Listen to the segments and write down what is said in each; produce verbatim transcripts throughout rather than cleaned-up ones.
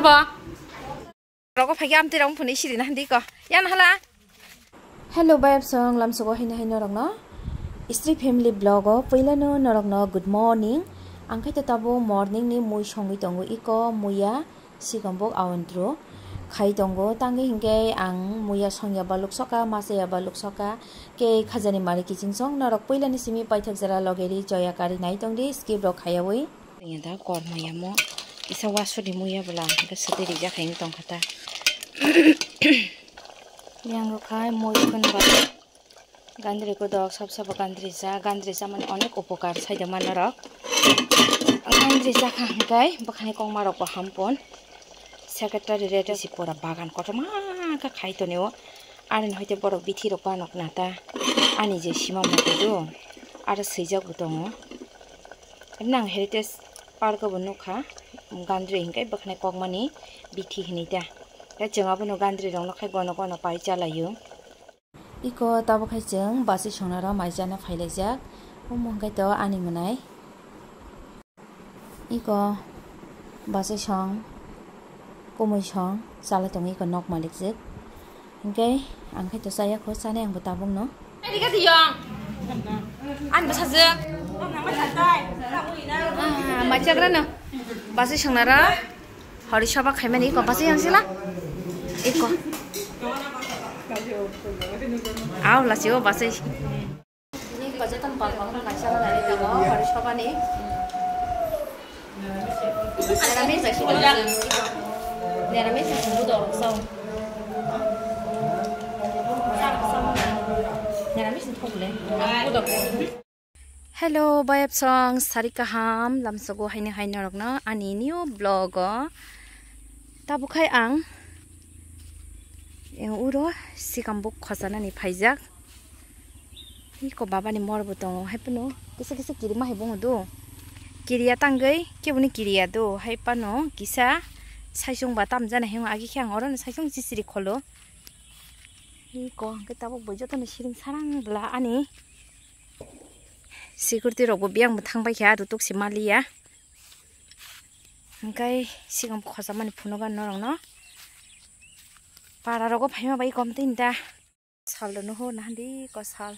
Bo. Rogo phaikhe amtwi rong phunui siri na hindi ko. Yan hala. Hello, bayap song, lamsogo haino haino norokno. Istri family vlog o puilano norokno good morning. Ang khaito tabuk morning ni mui songwi tongo iko muya. Sikambuk awantru khai tongo, tangwi hinkhe ang muya songya baluk soka, masaya baluk soka, khe khajani mari kiching song norok puilani simi paithak jora logeri joya kari nai tongdi, skip rok khayawi. Yada kor muya mo, kisa wasudi muya bwla, kisa twi rijak hai wng tongkha ta. Yang rok khai moi khun ba. Gandri kodok sab sabo gandri ja, gandri ja mani onek upokar saida man norok. Gandri ja kha hwnkhe bwkhani kokma rok bo hampon. Secretary rate si pura bagan kotorma kha khai tonio. Ani hoite borok bithi rok banok nata. Ani je sima mata do. Aro swijak bo tongo. Nang heritage park bo nukha. Gandri hwnkhe bwkhani kokmani bithi hinui ta. Tei chwng abono gandri rokno khai gono gono pai chalaio. Iko tabuk hai chwng bachwi songnaro mai chana phailaijak. Omo hwnkhe to ani mwnai. Iko bachwi song, kumui song chalai tongo iko nok malik jwk. Hwnkhe ang khe to chaya kho, chanai ang bo tabukno. Ani bwsajwk. Ah, mai chagrano. Bachwi songnaro. Hori soba khaimani iko bachwi yang sila. Iko. Aw, lachio bachwi. Ni bajetan bal bal na kaisa na ni tamo hori soba ni. Nera mesa si. Nera mesa si budo so. Nera mesa si pokle. Budo. Hello, bayap song, sari kaham, lamsogo haino haino rokno ani new vlog o. Tabuk khai ang, eh, uro sikambuk khosanani phaijak. Iko babani mor bo tongo, hai phano kisa kisa kirima hai bongo do. Kiriya tangwi, keboni kiriya do, hai phano kisa saisung ba tamjani hai agi khe ang oro no saisung chisiri kholo. Iko hwnkhe tabuk bo jotono siring sarang bwla ani. Security rok bo biyang bo thang bai kha, rutuk se maliya. Hwnkhe sikang khosa mani phunukgo norokno. Para rogo phaima bai kom tini da. Sal rok nuhur nahandi ko sal.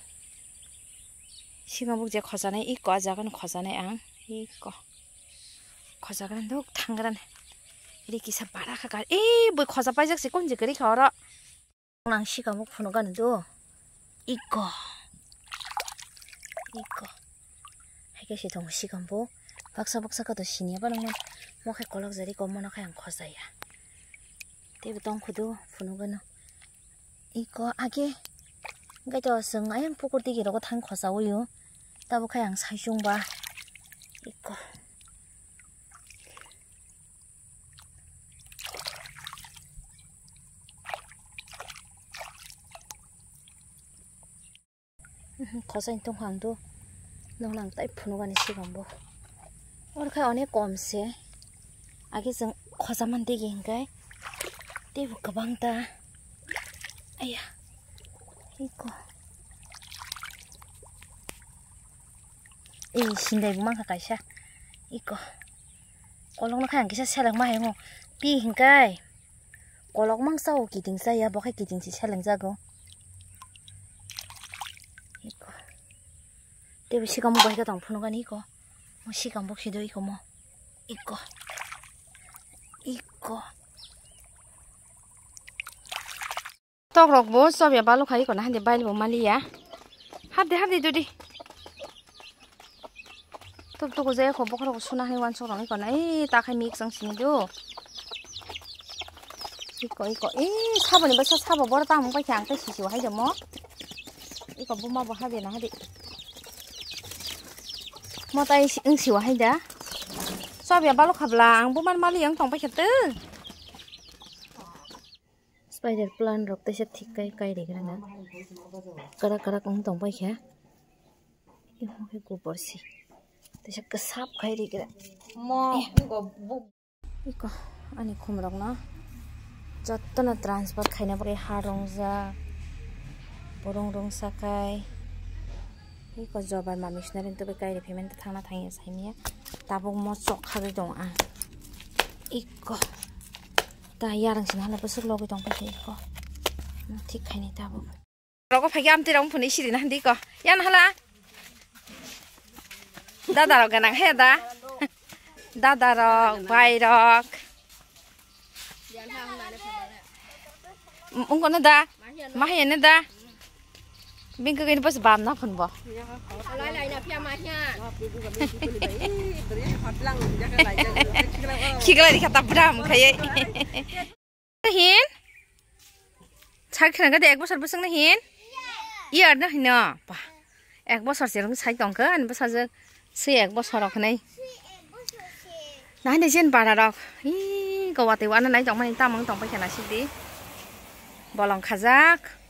Sikang buk je khosa nai iko, ah jaga no khosa nai ang. Iko. Khosa gran duk thang gran. Ri kisa bara kha gar. Eh, bui khosa paijak se kon je gari kha oro. Nang sikang bo phunuk gani do. Iko. Iko. Hai khe se tongo sikang bo. Baksa baksa khe to siniya ba nang mo khe kolok jari ko mono khe ang khojaya. Tei bo tong khudu phunuk gano. Iko age. Hingke to chwng ayang pukur tigi rogo thang khosa o. Tabo khe ang sai chwng ba. Iko. Khosai tong ang do. Nong nang tai phunuk ani sikang bo. Oro khai onek kom se. Age chwng khosa man digi hingkai. Tei bo kwbang ta. Aya. Iko. Eh, sindai bo mankha kaisa. Iko. Kolokno khai ang kisa seleng ma hai mo. Pi hingkai. Kolok mang sao kiting saya, bo khai kiting si seleng jago. Iko. Tei bo sikang bo bai khe tong phunuk ani iko. Mo sikang bo khido iko mo. Iko. Iko. Tok rok bo chobya balok hai iko na hande bail bo maliya. Hapdi, hapdi dudi. Tuk tuk jaya kho bokhorok suna hai wansuk rok iko na. Ei ta khai mik chang sini do. Iko, iko. Ei saboni bai sa sabo boro tamo bai khe ang tei sisi hai jamo. Iko buma bo hapya na hadi. Mo tai si-, wng siwa hai da. Chobya balok habla ang buma mali ang tong pai khe tong. Spider plant rok teisa thik kai, kai rigra na. Karak karak wng tong pai kha. Imo khe gobor si. Teisa kwsap khai rigra. Mo, eh. Iko ani khum rok no jotto no transfer khaina bagwi ha rwngjak. Burung rwngsa kai. Iko jobar ma missionary tubui kai rw phaimani thangna thangya saimanya. Tabuk mo chok khagwi tongo ang. Iko. Ta yarang sini hala bwswk logwi tong paikha iko. Thik khaini tabuk. Rogo phaikhe amtwi rok phunui siri na hindi ko. Yan hala. Dada rok ganang he da. Dada rok, bai rok. Ungko no da. Mahiya no da. Bingka gini pas bam na phun bo. Khiklai di kata bram khaiye. Hin? Sak khna gade ek bosor bwswk na hin? Iyar na hino. Ba. Ek bosor se rung sai tong kha, ani bwsajwk se ek bosor rok hinai. Nahani jen bara rok. Ih, gowa tei wana nai tong mani tamang tong paikha na sidi. Bolong khajak.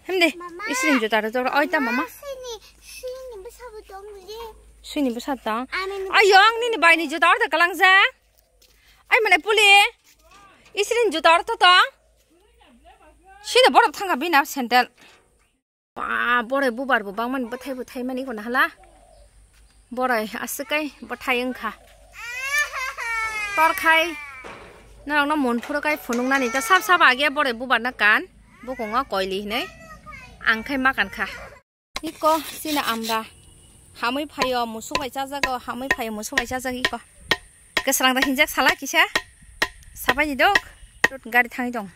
Himdi. Mama. Isring juta rok jora oi ta mama. Sini, sini bwsa bo tong le. Sini bwsa tong. Ani ni ayong nini bai ni juta order kalang ja. Ai mane puli. Isring juta order to tong. Sini borok thangka bina sandal. Ba, borai bubar bo bangmani bwthai bwthai mani kono hala. Borai aswk kai bwthai wngkha. Torkhai norokno monphuru kai phunuknani ta sab sab age borai bubar na kan. Bukungo koili hinui ang khai ma kankha. Iko sini amra hamui phaio musuk bai chajago, hamui phaio musuk bai chajak iko. Kwsrang da hinjak sala kisa. Sabai di dok. Tut gari thangwi dong.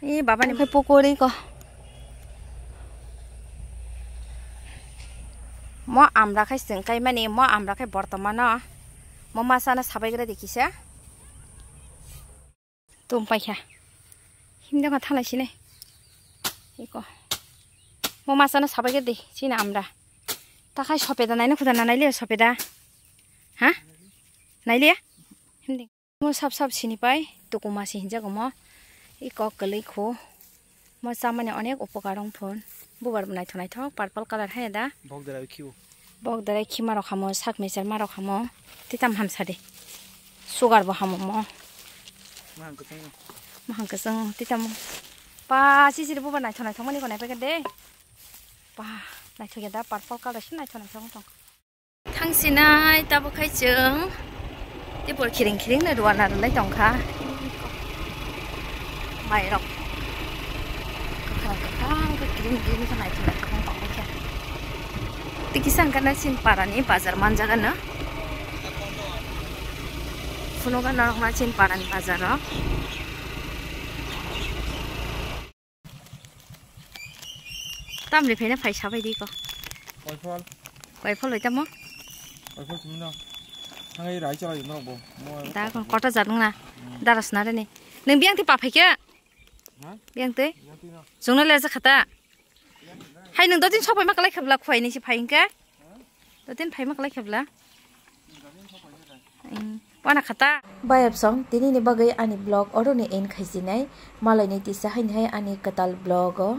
Ee, baba ni khai pukuri ko. Mo amra khai sengkai mani, mo amra khai bortomano. Mo masa na sabai gra di kisa. Tum paikha. Himda ma thalai sini. Iko. Mo masa na sabai gra di sini amra. Ta khai sopeda naina khuda na naile sopeda. Ha? Naile? Himdi. Mo sap sap sini pai, tukuma si hinjago mo. I kok kwlwi khu. Mo chamani onek upokar wng phun. Bubar bo naithok naithok, purple colour hai da. Bok dara khiu. Bok dara khima rok hamo, sak meser ma rok hamo. Titam hamsa de. Sugar bo hamo mo. Mahang kwchwng. Mahang kwchwng, titam. Pa, sisiri bubar naithok naithok mani ko naipaikha de. Pa, naithok ya da, purple colour si naithok naithok wng tong. Thangsinai tabuk khai chwng tei por khiring khiring no ruana rwlai tongkha. Mairok kwkhwrang kwkhwrang khe green green khe naithok naithok wng tongkha. Tei kisa hwnkhe na chini parani bazar manjak ano. Phunukgo norok ma chini parani bazar o. Tamni phaina phai sabai di ko. Koiphol. Koiphol bai tamo? Koiphol simi no. Hangai rai chalai no bo. Mo da ko kota jat wngna. Hmm. Daras na reni. Nang biang ti pa phai khe? Ha? Biang ti? Biang ti no. Jongna le ja khata. Hai nang dodin sopai ma kalai khabla khuai ni si phai hingke? Dodin phai ma kalai khabla. Wana khata. Bayapsong, tini ni bagwi ani vlog oro ni end khaijinai. Malai ni tisa haini hai ani kwtal vlog o.